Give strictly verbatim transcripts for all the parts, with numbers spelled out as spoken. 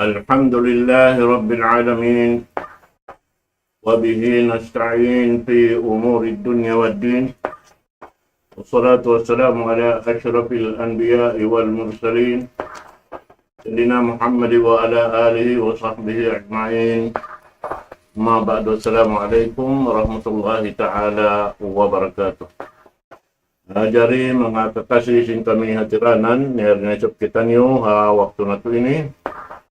الحمد لله رب العالمين، وبه نستعين في أمور الدنيا والدين، والصلاة والسلام على أشرف الأنبياء والمرسلين، سيدنا محمد وعلى آله وصحبه أجمعين. أما بعد، السلام عليكم ورحمة الله تعالى وبركاته. Ah, jari manga kakasi sin kami hatiranan, yari na isab kitaniyu ha waktu natu' ini.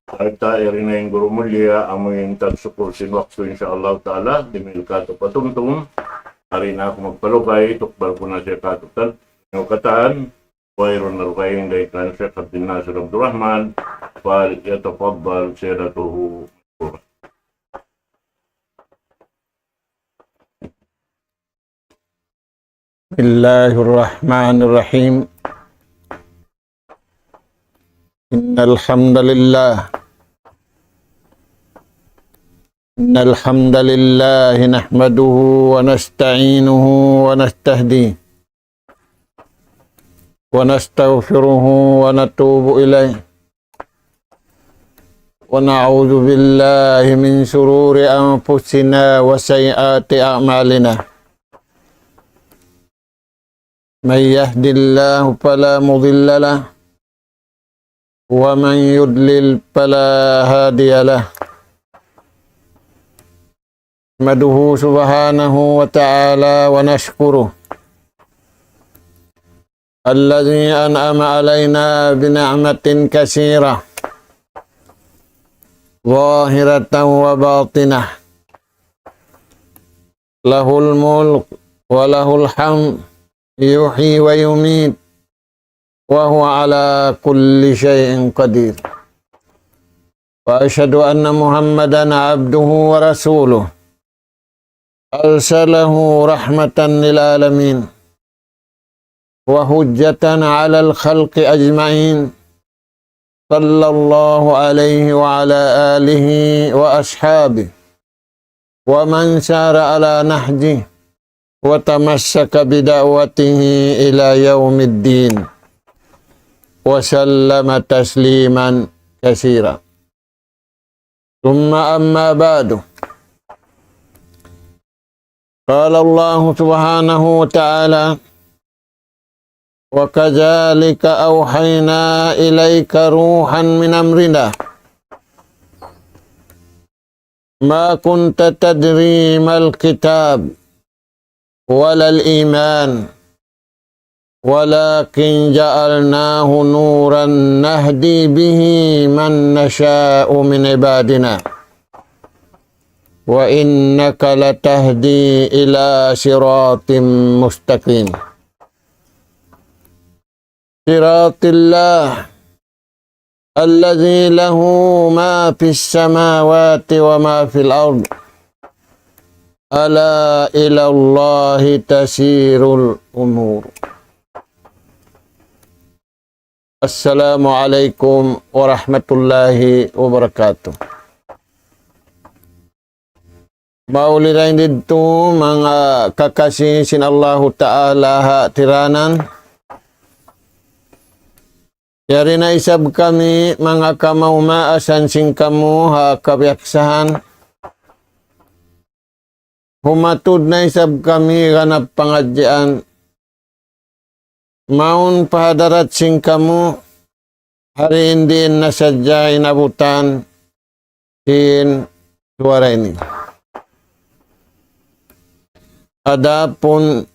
Sarta' yari na in guru mulia, amu in tagsukul sin waktu, insya Allah Ta'ala, dimihil katu' patumtum. Yari na aku magpalugay, tukbal ku na siya katu' tan-, niyu katan, wayruun na dugaing dayn kan Sheikh Abdul Nasir Abdul Rahman, فليتفضل سيادته مشكورا. بسم الله الرحمن الرحيم. إن الحمد لله، إن الحمد لله نحمده ونستعينه ونستهديه ونستغفره ونتوب إليه، ونعوذ بالله من شرور أنفسنا وسيئات أعمالنا. من يهد الله فلا مضل له، ومن يضلل فلا هادي له. نحمده سبحانه وتعالى ونشكره، الذي أنعم علينا بنعمة كثيرة ظاهرة وباطنة. له الملك وله الحمد، يحيي ويميت، وهو على كل شيء قدير. وأشهد أن محمدا عبده ورسوله، أرسله رحمة للعالمين وحجة على الخلق أجمعين، صلى الله عليه وعلى آله وأصحابه ومن سار على نهجه وتمسك بدعوته إلى يوم الدين، وسلم تسليما كثيرا. ثم أما بعد، قال الله سبحانه وتعالى: وكذلك أوحينا إليك روحا من أمرنا، ما كنت تدري ما الكتاب ولا الإيمان، ولكن جعلناه نورا نهدي به من نشاء من عبادنا، وإنك لتهدي إلى صراط مستقيم. صراط الله الذي له ما في السماوات وما في الأرض، ألا إلى الله تسير الأمور. السلام عليكم ورحمة الله وبركاته. Mauli dayn didtu manga kakasi sin Allahu Ta'ala ha tiranan. Yari na isab kami manga kamaas-maasan sin kamu ha kabiyaksahan. Humatud na isab kami ganap pangadjian. Mawn pa hadarat sin kamu, hari in diin na sadja inabutan sin suwara ini. Adapun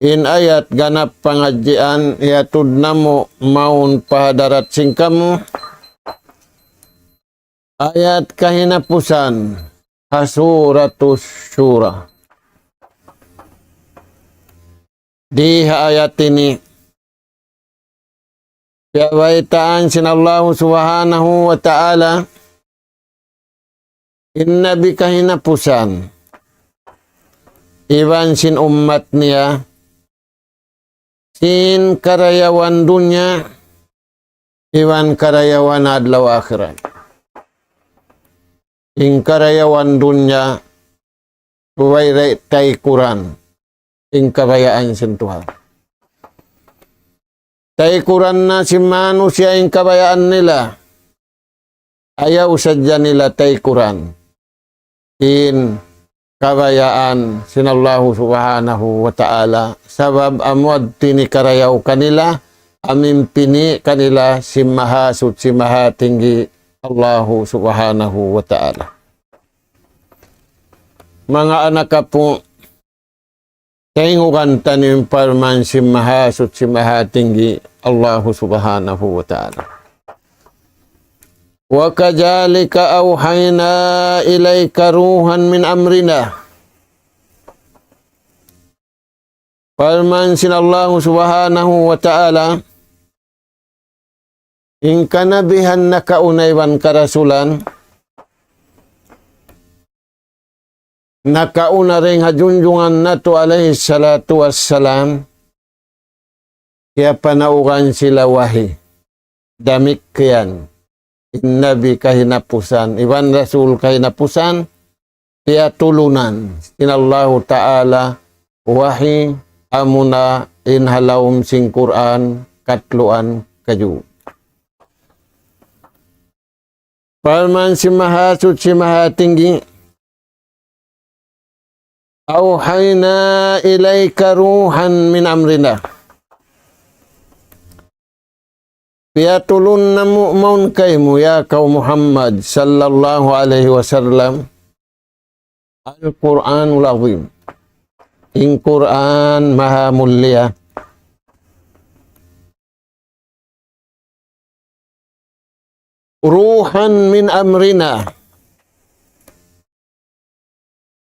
in ayat ganap pangadjian, iyatud namu' mawn pa hadarat sin kamu, ayat kahinapusan ha Suratus Shura. Di ha ayat ini, piyabaytaan sin Allahu Subhanahu wa Ta'ala, in Nabi kahinapusan, iban sin ummat niya, sin karayawan dunya, iban karayawan adlaw akhirat. In karayawan dunya, way ra taykuran in kabayaan sin Tuhan. Taykuran na sin manusiya' in kabayaan nila. ayaw sadja nila taykuran in kabayaan sin Allahu Subhanahu wa Ta'ala, sabab amu yadtu in hikarayaw kanila, amu in pini' kanila sin Mahasuchi Mahatinggi Allahu Subhanahu wa Ta'ala. Manga anak apu', tayngugan taniyu in parman sin Mahasuchi Mahatinggi Allahu Subhanahu wa Ta'ala. وكذلك أوحينا إليك روحا من أمرنا. Parman sin Allahu Subhanahu wa Ta'ala, in kanabihan nakauna iban karasulan, nakauna dayn ha junjungan natu' alayhi salatu wassalam, kiyapanaugan sila wahi. Damikkiyan in nabi kahinapusan, iban rasul kahinapusan, piyatulunan sin Allahu Ta'ala wahi, amuna in ha lawm sin Qur'an, katluan kaju. Parman sin Mahasuchi Mahatinggi, أوحينا إليك روحا من أمرنا. Piyatulun namu' mawn kaymu, ya kaw Muhammad sallallahu alayhi wasallam, القرآن العظيم. In Qur'an maha mulia. روحا من أمرنا.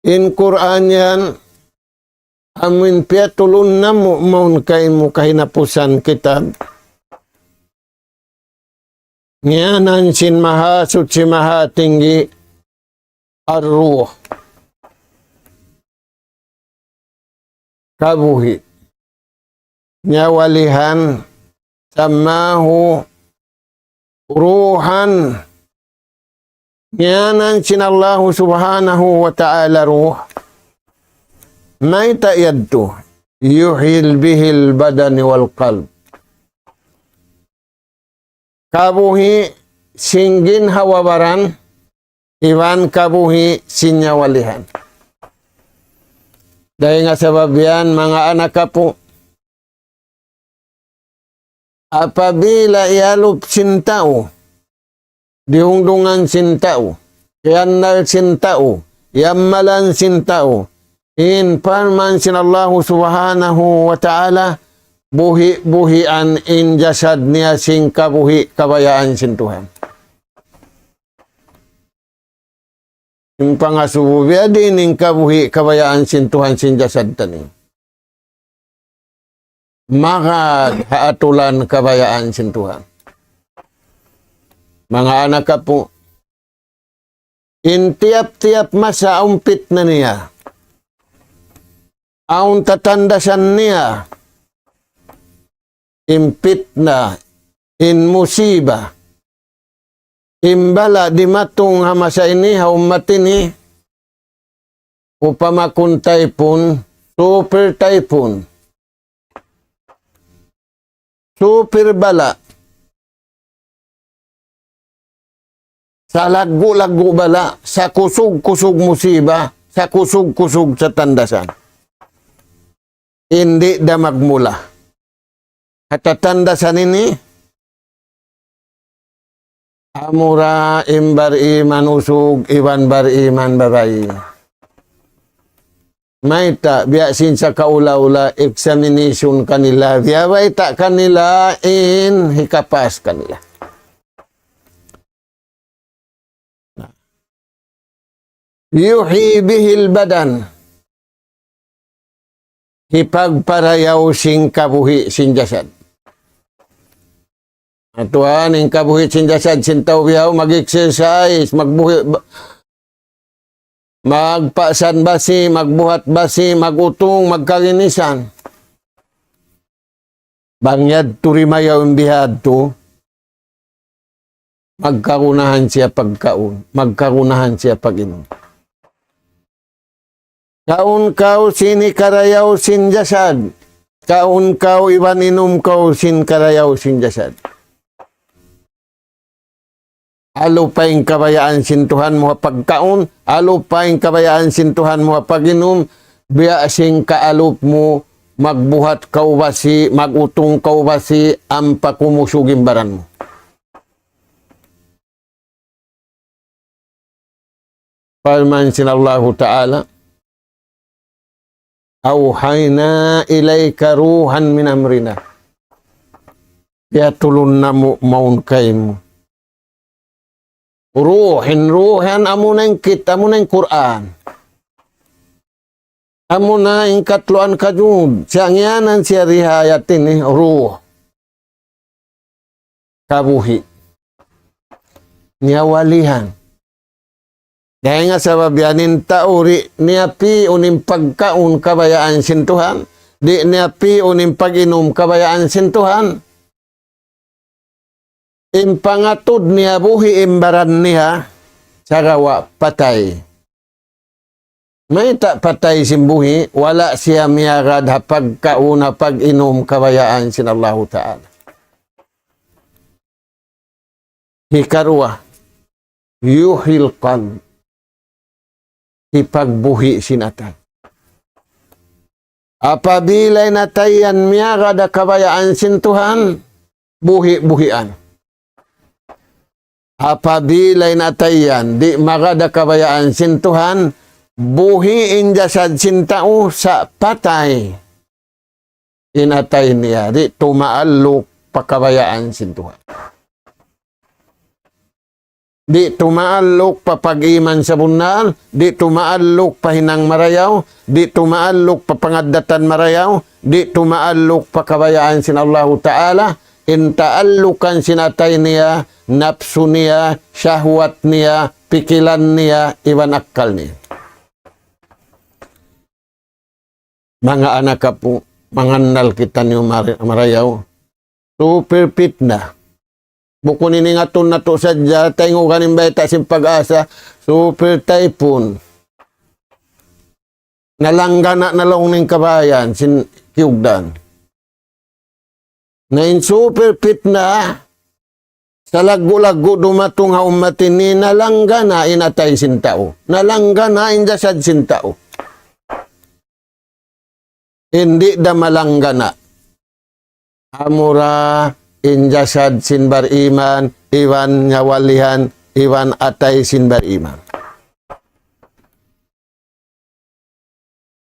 In Qur'an yan, amu in piyatulun namu' mawn kaymu kahinapusan kitab. Ngiyanan sin Mahasuchi Mahatinggi, Ar-Ruh. Kabuhi'. Nyawalihan, سماه روحا. Ngiyanan sin Allahu Subhanahu wa Ta'ala ruh. Mayta' yadtu? يحيي به البدن والقلب. Kabuhi' sin ginhawa-baran, iban kabuhi' sin nyawalihan. Dayn ha sabab yan, manga anak apu', apabila iyalup sin tau, diyungdungan sin tau, iyannal sin tau, iyammalan sin tau, in parman sin Allahu Subhanahu wa Ta'ala, buhi'-buhian in jasad niya sin kabuhi' kabayaan sin Tuhan. In pangasubu biyadiin in kabuhi' kabayaan sin Tuhan sin jasad taniyu. Magad ha atulan kabayaan sin Tuhan. Manga anak apu', in tiyap-tiyap masa awn pitna niya. Awn tatandasan niya. In pitna, in musiba, in bala' dimatung ha masa ini, ha ummat ini, upama kun typhoon, super typhoon, super bala', salaggu'-laggu' bala', sakusug-kusug musiba, sakusug-kusug tatandasan. Di' da magmula. Ha tatandasan ini, amura in bariman usug iban bariman babai. Mayta', biya' sin sakaula-ula examination kanila, biyabayta' kanila in hikapas kanila. يحيي به البدن. Hipagparayaw sin kabuhi' sin jasad. Atuan in kabuhi' sin jasad sin tau bihaun, mag-exercise, magbuhi-, ba-, magpasan basi, magbuhat basi, mag-utung, magkalinisan. Bang yadtu rimayaw in bihadtu, magkagunahan siya pagkaun, magkagunahan siya pag-inum. Kaun kaw sin hikarayaw sin jasad, kaun kaw iban inum kaw sin karayaw sin jasad. Alupa in kabayaan sin Tuhan mu ha pagkaun, alupa in kabayaan sin Tuhan mu ha pag-inum, biya' sin kaalup mu magbuhat kaw basi', mag-utung kaw basi', ampa kumusug in baran mu. Parman sin Allahu Ta'ala, أوحينا إليك روحا من أمرنا. Piyatulun namu' mawn kaymu. Ruh, in ruh yan amuna in kit-, amuna in Qur'an. Amuna in katluan kajud. Siya ngiyanan siya di ha ayat ini, ruh. Kabuhi'. Niyawalihan. Dayn ha sabab yan in tau di' niya pi'un in pagkaun kabayaan sin Tuhan, di' niya pi'un in pag-inum kabayaan sin Tuhan. In pangatud niya buhi' in baran niya, sagawa' patay. Mayta' patay sin buhi', wala' siya miyagad ha pagkaun, ha pag-inum kabayaan sin Allahu Ta'ala. Hikaruwa, يحيي القلب. Hipagbuhi' sin atay. Apabila in atay yan miyagad ha kabayaan sin Tuhan, buhi'-buhian. Apabila in atay yan, di' magad ha kabayaan sin Tuhan, buhi' in jasad sin tau sa' patay. In atay niya, di' tumaalluk pa kabayaan sin Tuhan. Di' tumaalluk pa pag-iman sabunnal, di' tumaalluk pa hinang marayaw, di' tumaalluk pa pangaddatan marayaw, di' tumaalluk pa kabayaan sin Allahu Ta'ala, in taallukan sin atay niya, napsu niya, shahwat niya, pikilan niya, iban akkal niya. Manga anak apu', mangannal kitaniyu mar-, marayaw. Super fitna. Bukun ini ngatun natu' sadja, tayngugan in bayta' sin Pag-asa, super typhoon. Nalanggana na laung niya in kabayaan sin kiyugdan. Na in super fitna, salaggu'-laggu' dumatung ha ummat ini, nalanggana in atay sin tau. Nalanggana in jasad sin tau. Di' da malanggana. Amura in jasad sin bariman, iban nyawalihan, iban atay sin bariman.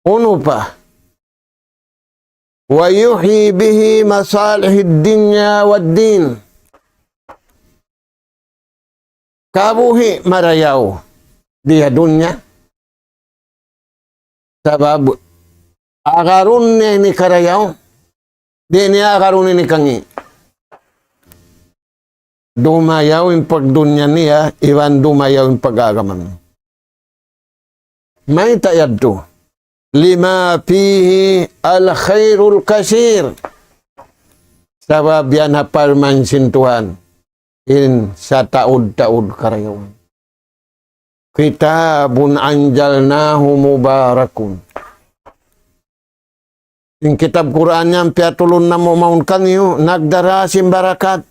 Unu pa? ويحيي به مصالح الدنيا والدين. Kabuhi' marayaw di ha dunya. Sabab agarun niya ini karayaw, di' niya agarun ini kangī'. Dumayaw in pagdunya niya, iban dumayaw in pag-agama niya. Mayta' yadtu? لما فيه الخير الكثير. Sabab yan ha parman sin Tuhan, in sataud-taud karayawan. كتاب أنزلناه مبارك. In kitab Qur'an yan, piyatulun namu' mawn kaniyu, nagdara sin barakat.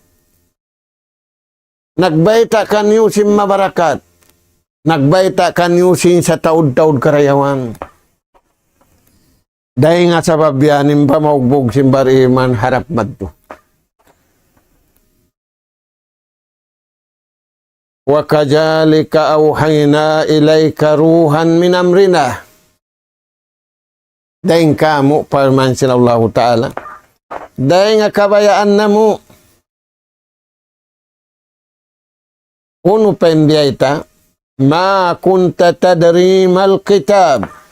Nagbayta' kaniyu sin mabarakat. Nagbayta' kaniyu sin sataud-taud karayawan. Dayn ha sabab yan in pamaugbug sin bariman harap madtu. وكذلك أوحينا إليك روحا من أمرنا. Dayn kāmu', parman sin Allahu Ta'ala. Dayn ha kabayaan namu'. Unu pa in biyayta'? ما كنت تدري ما الكتاب.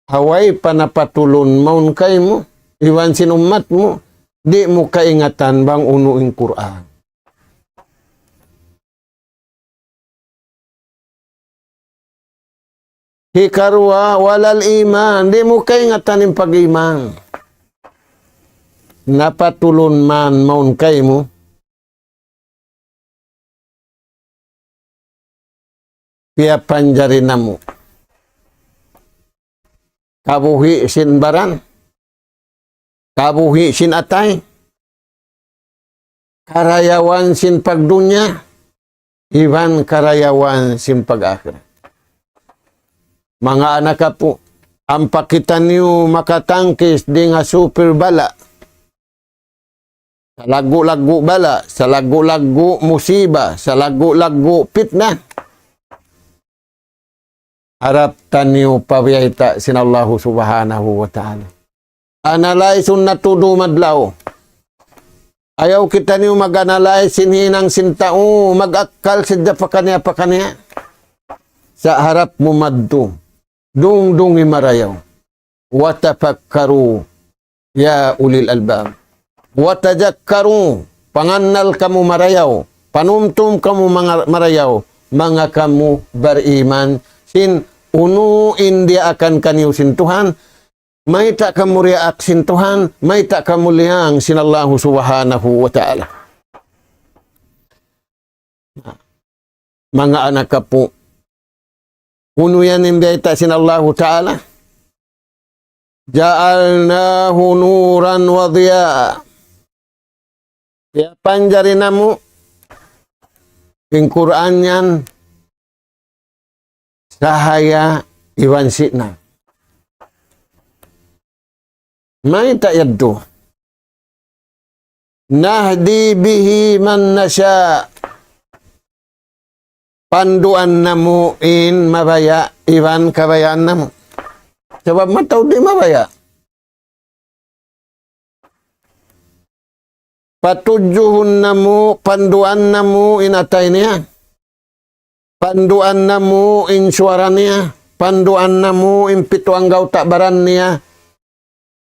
Ha way pa napatulun mawn kaymu, iban sin ummat mu, di' mu kaingatan bang unu in Qur'an. Hikaruwa, ولا الإيمان, di' mu kaingatan in pag-iman. Napatulun man mawn kaymu, piyapanjari namu'. Kabuhi' sin baran. Kabuhi' sin atay. karayawan sin pagdunya, iban karayawan sin pag-akhirat. Manga anak apu', ampa kitaniyu makatangkis dayn ha supir bala', salaggu'-laggu' bala', salaggu'-laggu' musiba, salaggu'-laggu' pitna. Harap taniyu pa biyayta' sin Allahu Subhanahu wa Ta'ala. Analyze-un natu' dum adlaw. Ayaw kitaniyu mag-analyze sin hinang sin tau, mag-akkal sadja pakaniya-pakaniya. Sa' harap mu madtu, dungdungi marayaw. وتفكروا يا أولي الألباب. وتذكروا, pangannal kamu marayaw, panumtum kamu manga-, marayaw, manga kamu bariman, sin unu in diyaakan kaniyu sin Tuhan, mayta' kamu riyaak sin Tuhan, mayta' kamu liyang sin Allahu Subhanahu wa Ta'ala. Manga anak apu', unu yan in biyayta' sin Allahu Ta'ala? جعلناه نورا وضياء. Piyapanjari namu' in Qur'an yan sahaya iban signal. Mayta' yadtu? نهدي به من نشاء. Panduan namu' in mabaya' iban kabayaan namu'. Sabab mataud di' mabaya'. Patudjuhun namu', panduan namu' in atay niya. Panduan namu' in suwara niya. Panduan namu' in pitu anggawta' baran niya.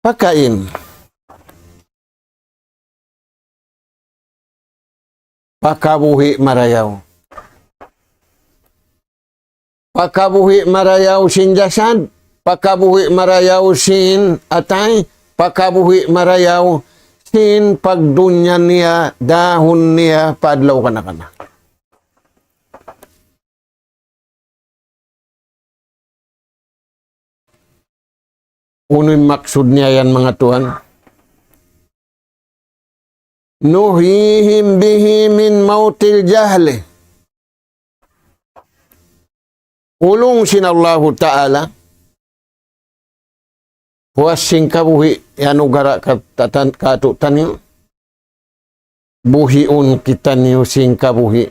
Pakain. Pakabuhi' marayaw. Pakabuhi' marayaw sin jasad, pakabuhi' marayaw sin atay, pakabuhi' marayaw sin pagdunya niya, dahun niya, pa adlaw kana-kana. Unu in maksud niya yan, manga tuwan? نحييهم به من موت الجهل. Ulung sin Allahu Ta'ala, puas sin kabuhi', yan ugara katatan-, katu'taniyu. Buhiun kitaniyu sin kabuhi'.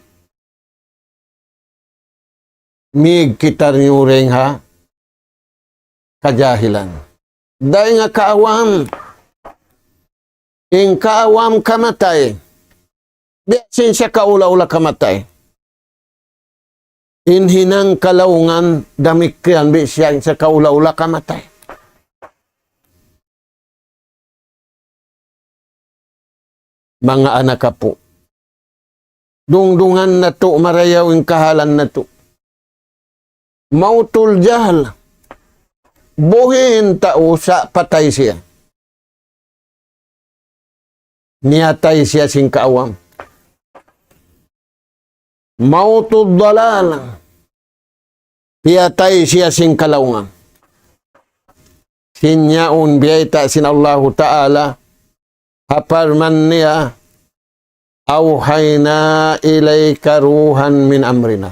Mig kitaniyu dayn ha kajahilan. Dayn ha kaawam. In kaawam kamatay. Biya' sin sakaula-ula kamatay. In hinang kalaungan damikkiyan biya' sin sakaula-ula kamatay. Manga anak apu'. Dungdungan natu' marayaw in kahalan natu'. موت الجهل. Buhi' in tau sa' patay siya. Miyatay siya sin kaawam. موت الضلالة. Piyatay siya sin kalaungan. Sin yaun biyayta' sin Allahu Ta'ala, ha parman niya, أوحينا إليك روحا من أمرنا.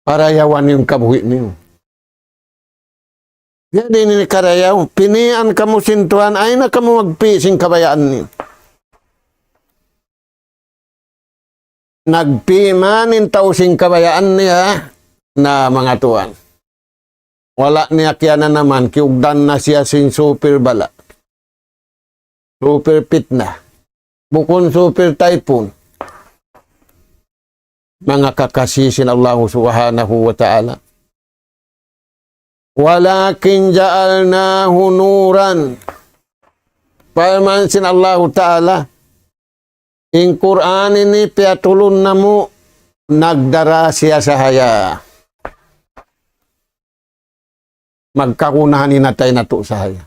Parayawan niyu in kabuhi' niyu. Yan ini karayaw, pinian kamu sin Tuhan, ayaw na kamu magpi' sin kabayaan niyu. Nagpi' man in tau sin kabayaan niya, na manga tuwan. Wala' niya kiyananaman, kiyugdan na siya sin supir bala'. Supir pitna. Bukun supir typhoon. Manga kakasi sin Allahu Subhanahu wa Ta'ala. ولكن جعلناه نورا. Parman sin Allahu Ta'ala, in Qur'an ini piyatulun namu' nagdara siya sahaya. Magkagunahan in atay natu' sahaya.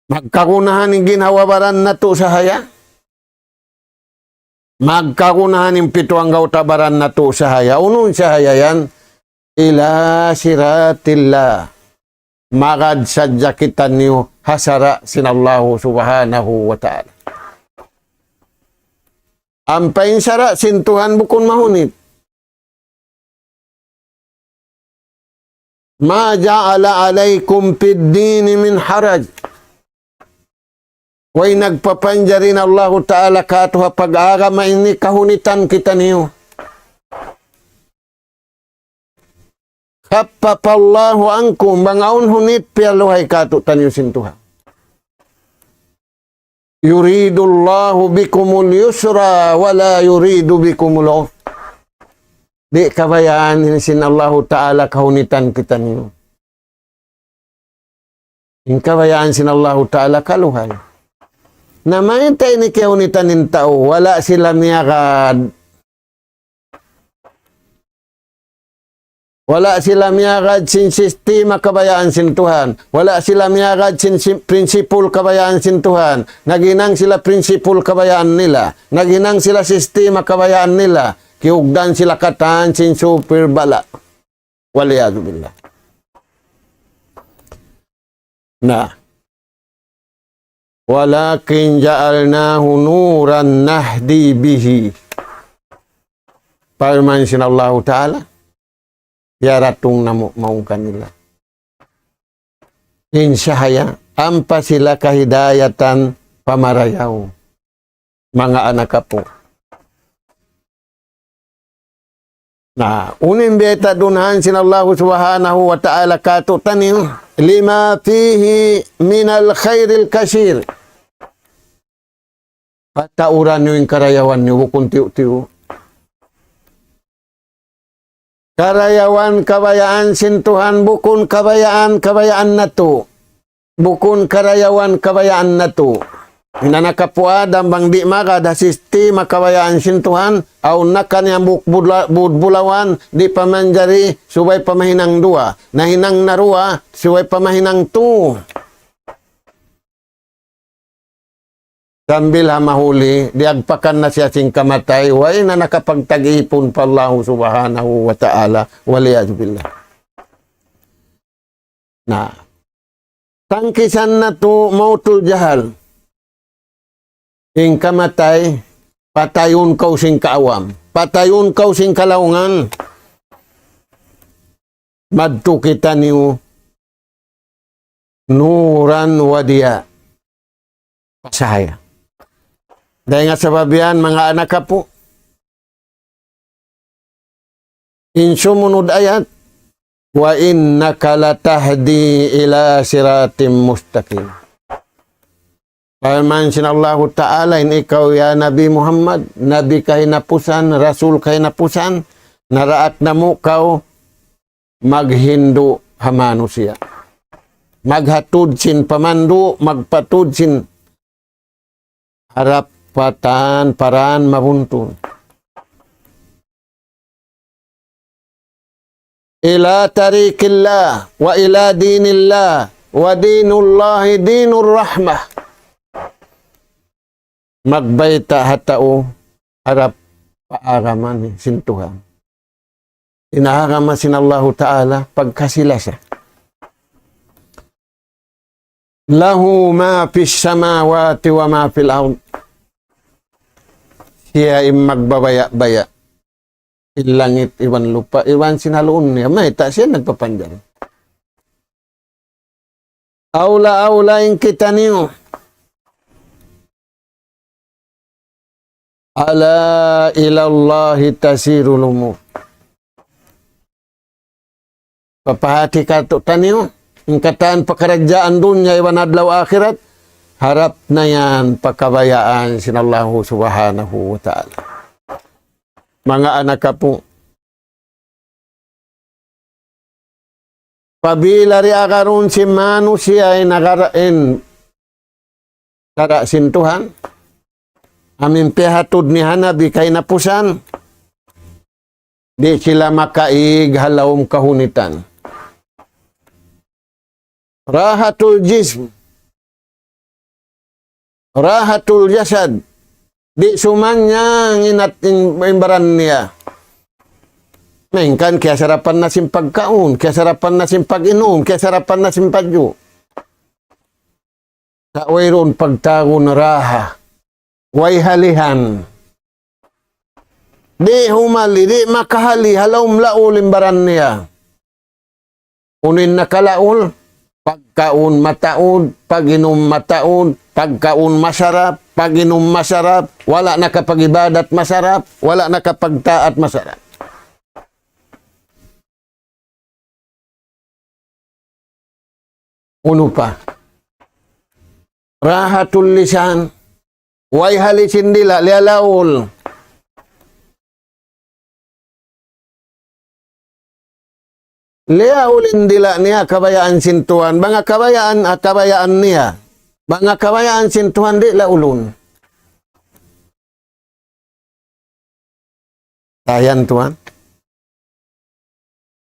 Magkagunahan in ginhawa-baran natu' sahaya. Magkagunahan in pitu anggawta' baran natu' sahaya. Unu in sahaya yan? إلى صراط الله. Magad sadja kitaniyu ha sara' sin Allahu Subhanahu wa Ta'ala. Ampa in sara' sin Tuhan bukun mahunit. ما جعل عليكم في الدين من حرج. Way nagpapanjari in Allahu Ta'ala kātu' ha pag-agama ini kahunitan kitaniyu. خفف الله عنكم, bang awn hunit piyaluhay kātu'niyu sin Tuhan. يريد الله بكم اليسر ولا يريد بكم العسر. Di' kabayaan sin Allahu Ta'ala kahunitan kitaniyu. In kabayaan sin Allahu Ta'ala kaluhay. Na mayta' ini kahunitan in tau, wala' sila miyagad. Wala' sila miyagad sin sistema kabayaan sin Tuhan. Wala' sila miyagad sin, sin prinsipul kabayaan sin Tuhan. Naghinang sila prinsipul kabayaan nila. Naghinang sila sistema kabayaan nila. Kiyugdan sila katan sin super bala'. والعياذ بالله. Na. ولكن جعلناه نورا نهدي به. Parman sin Allahu Ta'ala, diyaratung namu' mawn kanila in sahaya, ampa sila kahidayatan pamarayaw. Manga anak apu'. Na, unu in biyayta' duun sin Allahu Subhanahu wa Ta'ala kātu'niyu, لما فيه من الخير الكثير. Patauran niyu in karayawan niyu, bukun tiyu'-tiyu'. Karayawan kabayaan sin Tuhan, bukun kabayaan, kabayaan natu'. Bukun karayawan kabayaan natu'. In anak apu' Adam bang di' magad ha sistema kabayaan sin Tuhan, awn na kaniya buk-, budla-, bud-, bulawan, di' pamanjari, subay pamahinang duwa. Nahinang na duwa, subay pamahinang tu. Sambil ha mahuli, diyagpakan na siya sin kamatay, way na nakapagtag-ipun pa Allahu Subhanahu wa Ta'ala, والعياذ بالله. Na, tangkisan natu' موت الجهل. In kamatay, patayun kaw sin kaawam. Patayun kaw sin kalaungan. Madtu kitaniyu نورا وضياء. Pasahaya. Dayn ha sabab yan, manga anak apu'. In sumunud ayat, وإنك لتهدي إلى صراط مستقيم. Parman sin Allahu Ta'ala, in ikaw ya Nabi Muhammad, Nabi kahinapusan, Rasul kahinapusan, naraak namu' kaw maghindu' ha manusiya'. Maghatud sin pamandu', magpatud sin harap pa tan paran mabuntun. إلى طريق الله وإلى دين الله ودين الله دين الرحمة. Magbayta' ha tau harap pa agama sin Tuhan. In agama sin Allahu Ta'ala pagkasi-lasa. له ما في السماوات وما في الأرض. Siya in magbabaya'-baya' in langit iban lupa' iban sin ha lawm niya. Mayta' siya nagpapanjari. Awla-awla in kitaniyu. ألا إلى الله تسير الأمور. Papahati katu'niyu, in katan pakaradjaan dunya iban adlaw akhirat, harap na yan pa kabayaan sin Allahu Subhanahu wa Ta'ala. Manga anak apu', apabila di' agarun sin manusiya' in agara-, in sara' sin Tuhan, amu in piyahatud niya ha Nabi kahinapusan, di' sila makaig ha lawm kahunitan. راحة الجسم، راحة الجسد. Di' sumanyang in at-, in, in baran niya. Malayngkan kiyasarapan na sin pagkaun, kiyasarapan na sin pag-inum, kiyasarapan na sin padju'. Sa' wayruun pagtawagun raha. Way halihan. Di' humali, di' makahali, ha lawm laul in baran niya. Unu in nakalaul, pagkaun mataud, pag-inum mataud, pagkaun masarap, pag-inum masarap, wala' nakapag-ibadat masarap, wala' nakapagtaat masarap. Unu pa? Rahatul lisan. Way hali sin dila', liyalaul. Liyaul in dila' niya kabayaan sin Tuhan. Bang ha kabayaan, ha kabayaan niya. Bang ha kabayaan sin Tuhan, di' laulun. Tayan tuwan.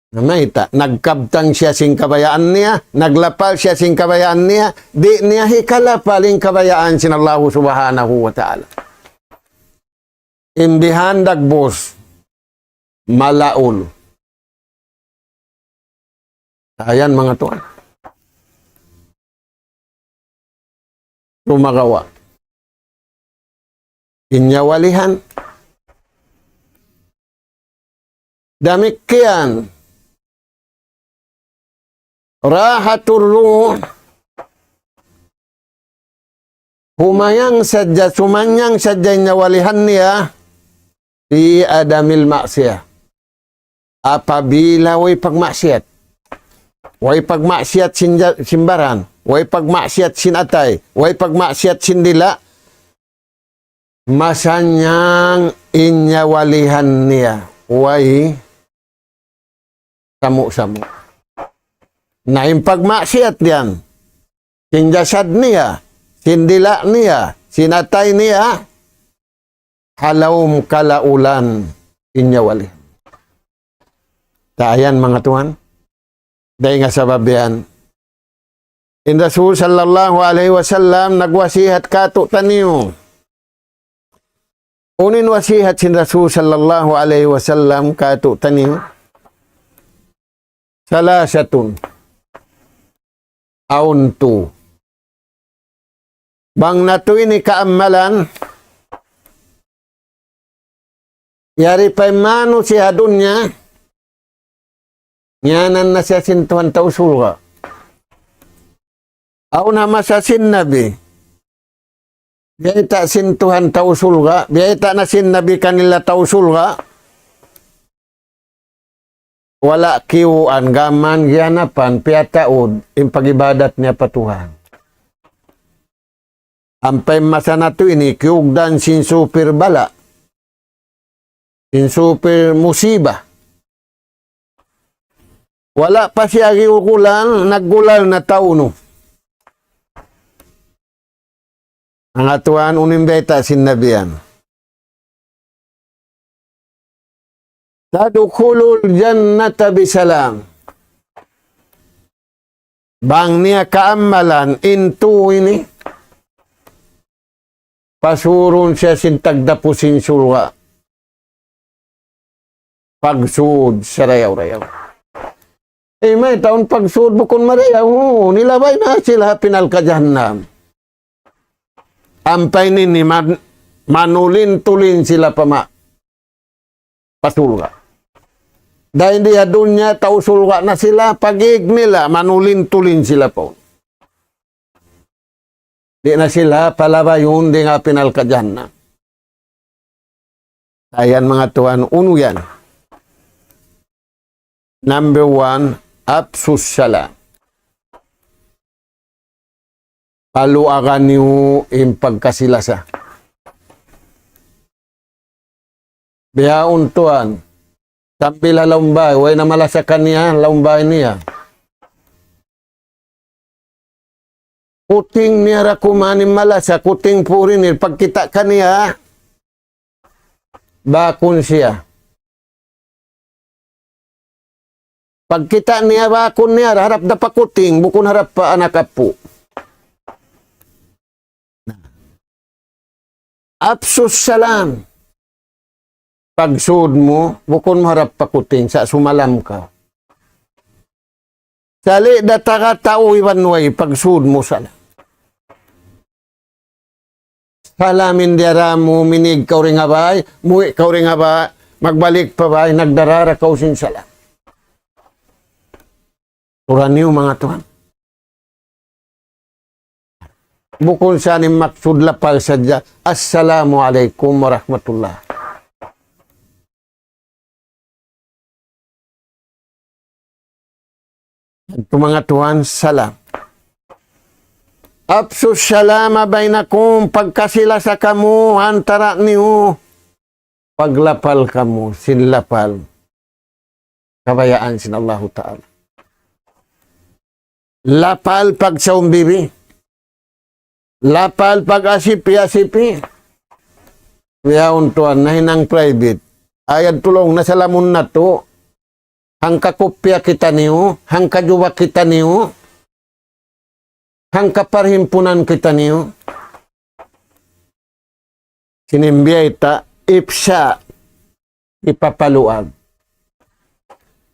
Na mayta', nagkabtang siya sin kabayaan niya, naglapal siya sin kabayaan niya, di' niya hikalapal in kabayaan sin Allahu Subhanahu wa Ta'ala. In bihan dagbus, malaul. Ayan, manga tuwan. Sumagawa'. In nyawalihan. Damikkiyan. Rahatul ruh. Humayang sadja, sumanyang sadja in nyawalihan niya fi adamil ma'siyah. Apabila way pagmaksiyat. Way pagmaksiyat sin ja-, sin baran. Way pagmaksiyat sin atay. Way pagmaksiyat sin dila'. Masanyang in nyawalihan niya. Way samu-samu. Na in pagmaksiyat yan, sin jasad niya, sin dila' niya, sin atay niya, ha lawm kalaulan in nyawalihan. Tayan, manga tuwan. Dayn ha sabab yan, in Rasul sallallahu alayhi wasallam nagwasihat kātu'niyu. Unu in wasihat sin Rasul sallallahu alayhi wasallam kātu'niyu? Salasatun. Awn tu. Bang natu' ini kaammalan, yari pa in manusiya' ha dunya, ngiyanan na siya sin Tuhan tau surga'. Awn ha masa sin Nabi, biyayta' sin Tuhan tau surga', biyayta' na sin Nabi kanila tau surga'. Wala' kiyuan, gām giyanapan, piyataud in pag-ibadat niya pa Tuhan. Ampa in masa natu' ini, kiyugdan sin super bala', sin super musiba. Wala' pa siya giyugulal, naggulal na tau nu. Manga tuwan, unu in bayta' sin Nabi yan? تدخل الجنة بسلام. Bang niya kaammalan in tu ini, pasurun siya sin tagdapu sin surga'. Pagsud sarayaw-rayaw. Eh, mayta' awn pagsud bukun marayaw? Uu, nilabay na sila ha pinal ka jahannam. Ampa ini ni man-, manulin-tulin sila pa ma-, pa surga'. Dayn di ha dunya tau surga' na sila, pag-ig nila, manulin-tulin sila pa. Di' na sila palabayun dayn ha pinal ka jahannam. Ayan, manga tuwan, unu yan? Number one, أفشوا السلام. Paluagan niyu in pagkasi-lasa. Bihaun tuwan, sambil ha lawm bāy, way na malasa kaniya, lawm bāy niya. Kuting niya ra kuman in malasa, kuting puri niya, pagkita' kaniya, bakun siya. Pagkita' niya, bakun niya, harap da pa kuting, bukun harap pa anak apu'. أفشوا السلام. Pagsud mu, bukun mu harap pa kuting, sa' sumalam kaw. Sali' da taga tau iban way, pagsud mu salam. Salam in diyara mu, minig kaw dayn ha bay, muwi' kaw dayn ha bay, magbalik pa bay, nagdara da kaw sin salam. Tura niyu, manga tuwan. Bukun sa in maksud lapal sadja. Assalamu alaykum warahmatullah. Yadtu, manga tuwan, salam. أفشوا السلام بينكم, pagkasi-lasa kamu antara' niyu. Paglapal kamu sin lapal kabayaan sin Allahu Ta'ala. Lapal pagsaum bibi. Lapal pag-asipi-asipi. Yaun tuwan, nahinang private. Ayaw tulung na salamun natu'. Hangka kupya kitaniyu, hangka juba kitaniyu, hangka parhimpunan kitaniyu. Sin biya' ta ifsha, hipapaluag.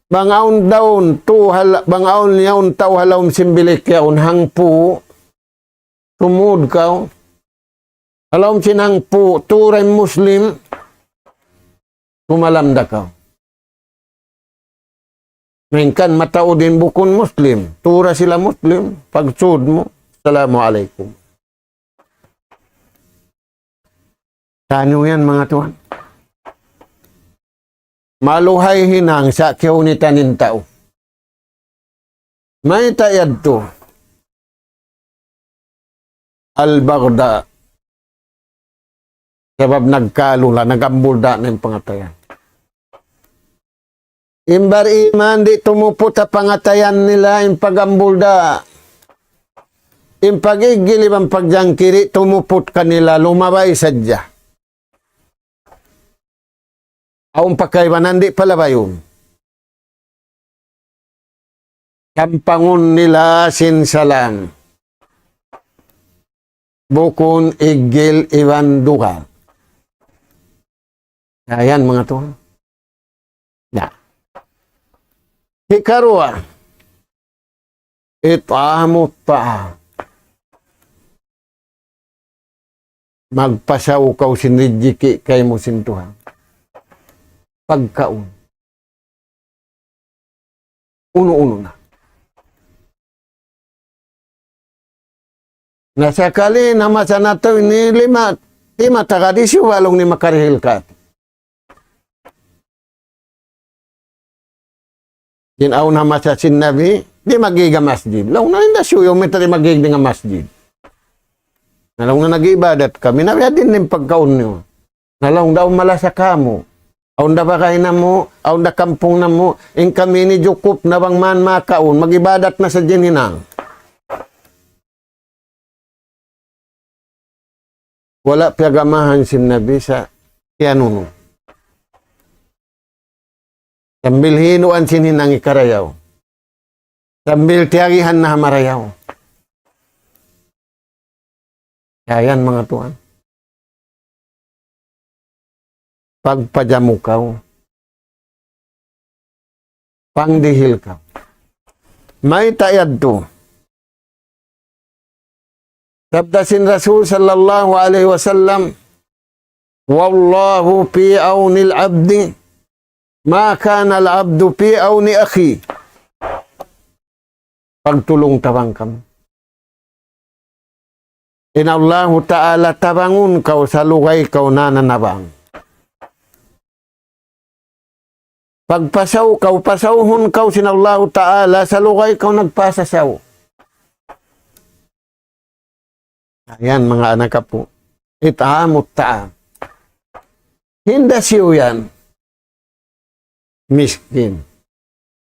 Bang awn daun, tu hal-, bang awn yaun tau ha lawm sin bilik yaun hangpu', tumud kaw. Ha lawm sin hangpu', tura in Muslim, sumalam da kaw. Malayngkan mataud in bukun Muslim, tura sila Muslim, pagsud mu, "Assalamu alaykum." Tanu yan, manga tuwan. Maluhay hinang sa' kiyunitan in tau. Mayta' yadtu? Al-baghda. Sabab nagkalula, nagambulda na in pangatayan. In bar-iman di' tumuput ha pangatayan nila in pagambulda. In pag-iggil iban pagjangkiri tumuput kanila, lumabay sadja. Awn pa kaibanan di' palabayun. Tampangun nila sin salam. Bukun iggil iban dugal. Yan, manga tuwan. Na. Hikaruwa, إطعام الطعام. Magpasaw kaw sin rijiki' kaymu sin Tuhan. Pagkaun. Unu-unu na. Na sakali na masa natu' ini lima, lima taga di' siyu balung ni makarihil ka. Di' na awn ha masa sin Nabi, di' magig ha masjid. Laung na, "Hinda siyu yan, mayta' di' magig dayn ha masjid?" Na laung na, "Nag-iibadat kami." Na, "Biya' diin in pagkaun niyu?" Na laung, "Awn malasa kamu. Awn da bagay namu', awn da kampung namu'. In kami ini jukup na bang man makaun, mag-ibadat na sadja in hinang." Wala' piyagamahan sin Nabi sa' tiyanunu. Sambil hinuan sin hinang hikarayaw. Sambil tiyagihan na ha marayaw. Yan, manga tuwan. Pagpajamu kaw. Pangdihil kaw. Mayta' yadtu? Sabda sin Rasul sallallahu alayhi wasallam, "والله في عون العبد ما كان العبد في عون أخيه." Pagtulung-tabang kamu. In Allahu Ta'ala tabangun kaw salugay kaw nananabang. Pagpasaw kaw, pasawhun kaw sin Allahu Ta'ala salugay kaw nagpasasaw. Yan, manga anak apu'. إطعام الطعام. Hinda siyu yan. Miskin.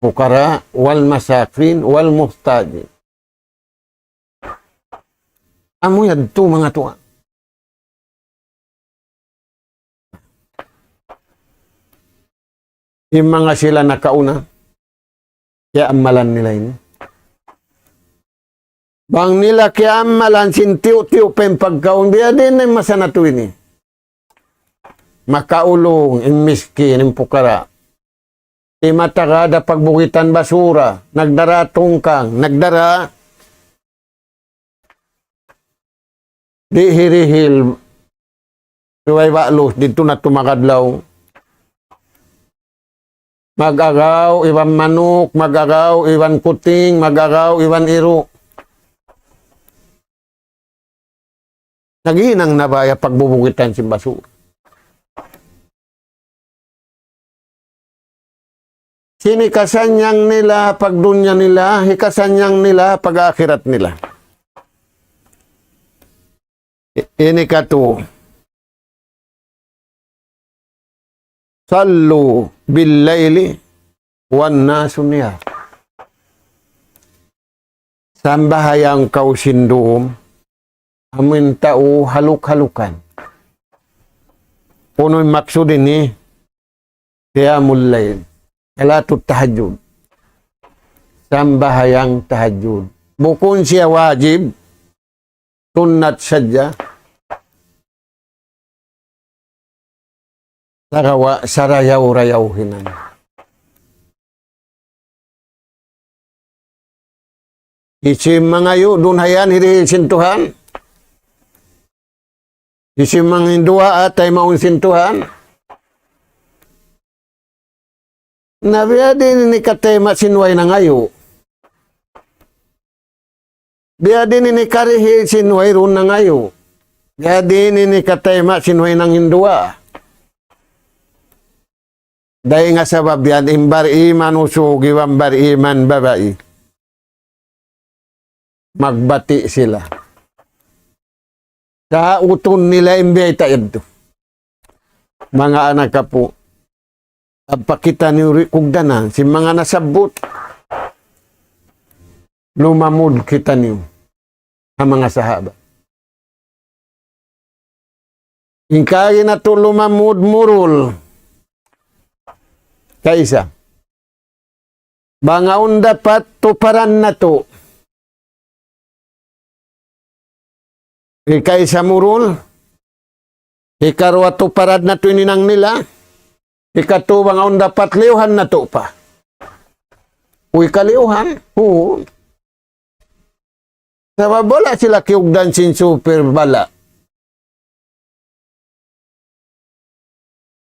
Fuqara wal masakin wal muhtajin. Amu yadtu, manga tuwan. In manga sila nakauna, kiyaamalan nila ini. Bang nila kiyaamalan sin tiyu'-tiyu' pa in pagkaun, biya' diin na in masa natu' ini. Makaulung in miskin, in pukara. Di' mataga da pagbugitan basura, nagdara tungkang, nagdara di' hirihil Subay ba'lus, didtu na tumakadlaw. Mag-agaw iban manuk, mag-agaw iban kuting, mag-agaw iban iru'. Naghihinang na ba ya pagbubukitan sin basura? Sin hikasannyang nila pagdunya nila, hikasannyang nila pag-akhirat nila. I-, ini katu. صلوا بالليل والناس نيام. Sambahayang kaw sin dum, amu in tau haluk-halukan. Unu in maksud ini? Qiyamul layl. Salatut tahajjud. Sambahayang tahajjud. Bukun siya wajib, sunnat sadja. Sagawa' sarayaw-rayaw hinang. Hisiyu in mangayu' duun hayan hirihil sin Tuhan? Hisiyu in mangduwaa taymaun sin Tuhan? Na biya' diin ini katayma' sin way nangayu'? Biya' diin ini karihil sin wayruun nangayu'? Biya' diin ini katayma' sin way nangduwaa? Dayn ha sabab yan, in bariman usug iban bariman babai, magbati' sila. Sautun nila in biyayta' yadtu. Manga anak apu', ampa kitaniyu di' kugdanan sin manga nasabbut, lumamud kitaniyu ha manga sahaba. In kaagi natu' lumamud murul. Kaisa. Bang awn dapat tuparan natu'. Hikaisa murul, hikaruwa tuparan natu' in hinang nila, hikatu bang awn dapat liyuhan natu' pa. Uy, kaliyuhan? Uu. Sabab wala' sila kiyugdan sin super bala'.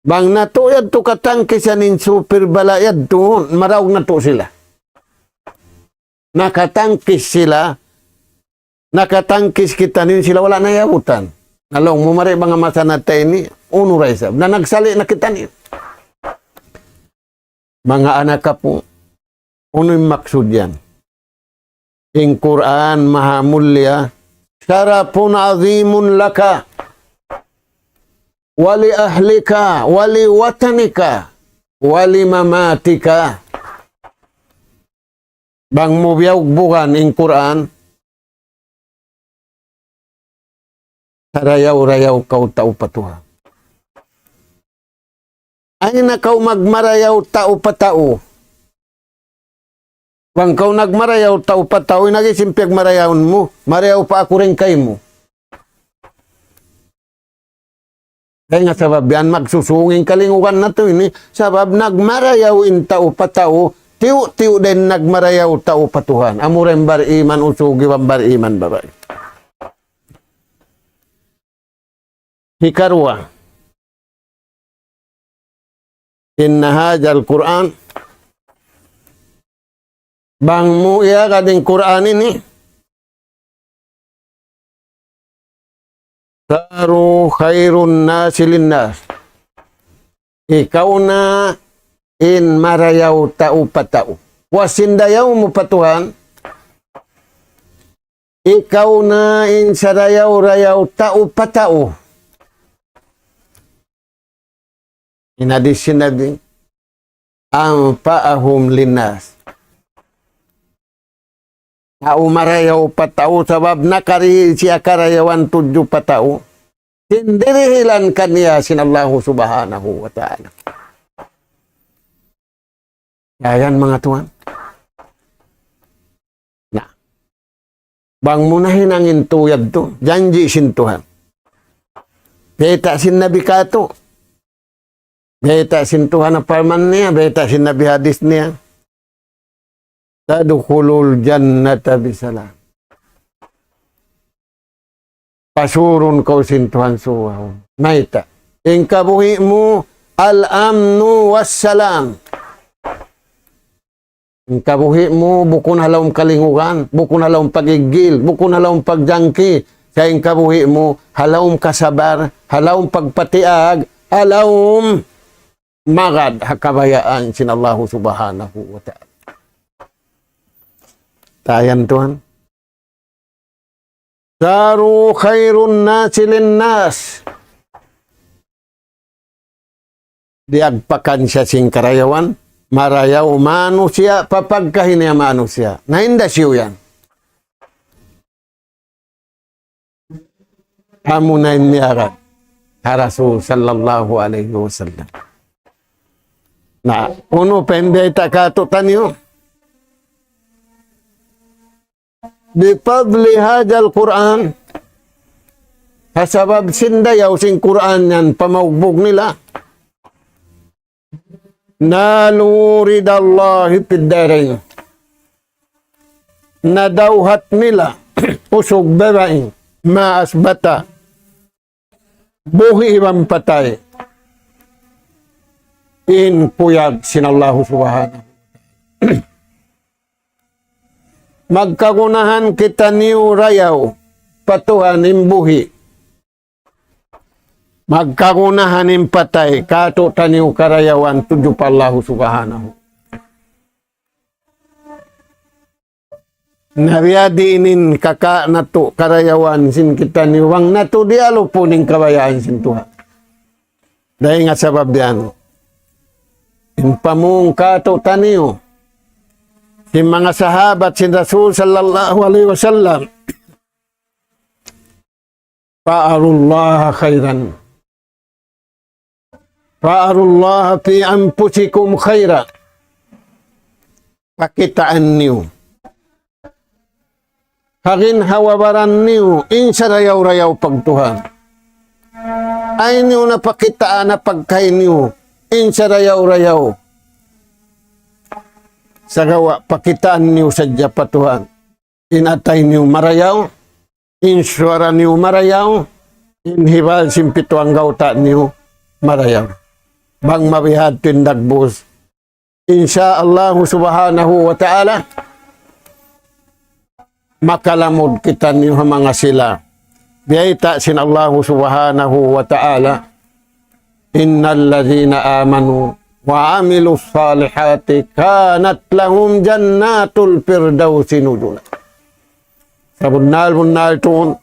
Bang natu' yadtu katangkisan in super bala' yadtu, maraug natu' sila. Nakatangkis sila, nakatangkis kitaniyu, sila wala' nayabutan. Na laung mu mari bang masa na ta ini, unu ra isab. Na nagsali' na kitaniyu. Manga anak apu', unu in maksud yan? In Qur'an maha mulia, شرف عظيم لك ولأهلك ولوطنك ولمماتك. Bang mu biyugbugan in Qur'an, sarayaw-rayaw kaw tau pa Tuhan. Ayaw na kaw magmarayaw tau pa tau. Bang kaw nagmarayaw tau pa tau, in agi sin piyagmarayawun mu, marayaw pa aku dayn kaymu. Dayn ha sabab yan magsusung in kalingugan natu' ini, sabab nagmarayaw in tau pa tau, tiyu'-tiyu' da in nagmarayaw tau pa Tuhan. Amura in bariman usug iban bariman babai. Hikaruwa. إن هذا القرآن, bang mu iyagad in Qur'an ini, صار خير الناس للناس. Ikaw na in marayaw tau pa tau. Puas sin dayaw mu pa Tuhan, ikaw na in sarayaw-rayaw tau pa tau. In hadis sin Nabi, أنفعهم للناس. Tau marayaw pa tau sabab nakari siya karayawan tudju pa tau. Sin dirihilan kaniya sin Allahu Subhanahu wa Ta'ala. Yan, manga tuwan. Na, bang mu nahinang in tuyag tu, janji' sin Tuhan. Bayta' sin Nabi katu'. Bayta' sin Tuhan ha parman niya, bayta' sin Nabi hadis niya. تدخل الجنة بسلام. Pasurun kaw sin Tuhan suwaun. Mayta'? In kabuhi' mu, الأمن والسلام. In kabuhi' mu, bukun ha lawm kalingugan, bukun ha lawm pag-iggil, bukun ha lawm pagjangki, sa' in kabuhi' mu, ha lawm kasabar, ha lawm pagpatiag, ha lawm magad ha kabayaan sin Allahu Subhanahu wa Ta'ala. Tayan tuwan. صاروا خير الناس للناس. Diyagpakan siya sin karayawan, marayaw manusiya' pa pagkahi niya manusiya'. Na in hisiyu yan? Amuna in miyagad ha Rasul sallallahu alayhi wasallam. Na, unu pa in bayta' kātu'niyu? بفضل هذا القرآن, ha sabab sin dayaw sin Qur'an yan pamaugbug nila, نالوا رضا الله في الدارين. Nadawhat nila usug babai, ما أثبت, buhi' iban patay, in kuyag sin Allahu Subhanahu. Magkagunahan kitaniyu rayaw pa Tuhan in buhi'. Magkagunahan in patay, kātu'niyu karayawan tudju pa Allahu Subhanahu. Na biya' diin in kaka' natu' karayawan sin kitaniyu, bang natu' diyalupun in kabayaan sin Tuhan. Dayn ha sabab yan, in pamung kātu'niyu, sin manga sahabat sin Rasul sallallahu alayhi wasallam, فأروا الله خيرا. فأروا الله في أنفسكم خيرا. Pakitaan niyu ha ginhawa-baran niyu in sarayaw-rayaw pagtuhan. Ayaw niyu na pakitaan ha pagkahi niyu in sarayaw-rayaw. Sagawa' pakitaan niyu sadja pa Tuhan. In atay niyu marayaw, in suwara niyu marayaw, in hibal sin pitu anggawta' niyu marayaw. Bang mabihadtu in dagbus, insya Allahu Subhanahu wa Ta'ala, makalamud kitaniyu ha manga sila. Biyayta' sin Allahu Subhanahu wa Ta'ala, إن الذين آمنوا وعملوا الصالحات كانت لهم جنات الفردوس نزلا. Sabunnal-bunnal tuud,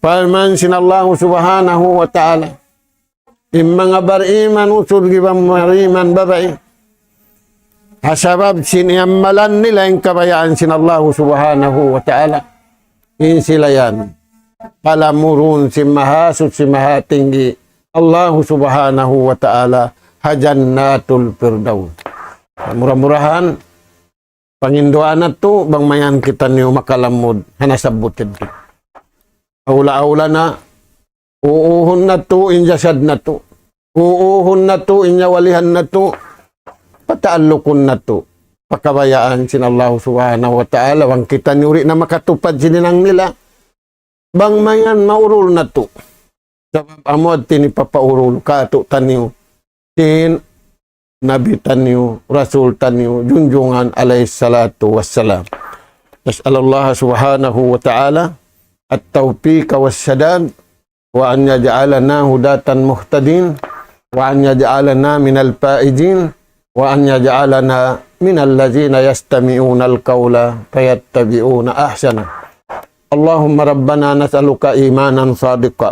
parman sin Allahu Subhanahu wa Ta'ala, in manga bariman usug iban bariman babai, ha sabab sin iyamalan nila in kabayaan sin Allahu Subhanahu wa Ta'ala, in sila yan palamurun sin Mahasuchi Mahatinggi Allahu Subhanahu wa Ta'ala ha Jannatul Firdaus. Mura-murahan, panginduan natu', bang mayan kitaniyu makalamud ha nasabbut yadtu. Awla-awla na, uuhun natu' in jasad natu'. Uuhun natu' in nyawalihan natu'. Pataallukun natu' pa kabayaan sin Allahu Subhanahu wa Ta'ala, bang kitaniyu di' na makatupad sin hinang nila. Bang mayan maurul natu'. Sabab amu yadtu in hipapaurul kātu'niyu sin Nabi taniyu, Rasul taniyu, junjungan alayhi salatu wassalam. نسأل الله سبحانه وتعالى التوفيق والسداد، وأن يجعلنا هداة مهتدين، وأن يجعلنا من الفائزين، وأن يجعلنا من الذين يستمعون القول فيتبعون أحسنه. اللهم ربنا نسألك إيمانا صادقا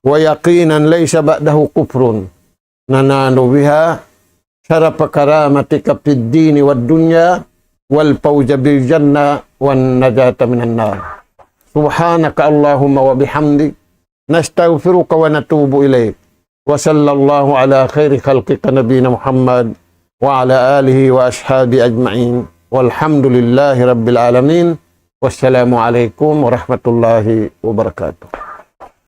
ويقينا ليس بعده كفر، ننال بها شرف كرامتك في الدين والدنيا والفوز بالجنة والنجاة من النار. سبحانك اللهم وبحمدك، نستغفرك ونتوب إليك. وصلى الله على خير خلقك نبينا محمد وعلى آله وأصحابه أجمعين. والحمد لله رب العالمين. والسلام عليكم ورحمة الله وبركاته.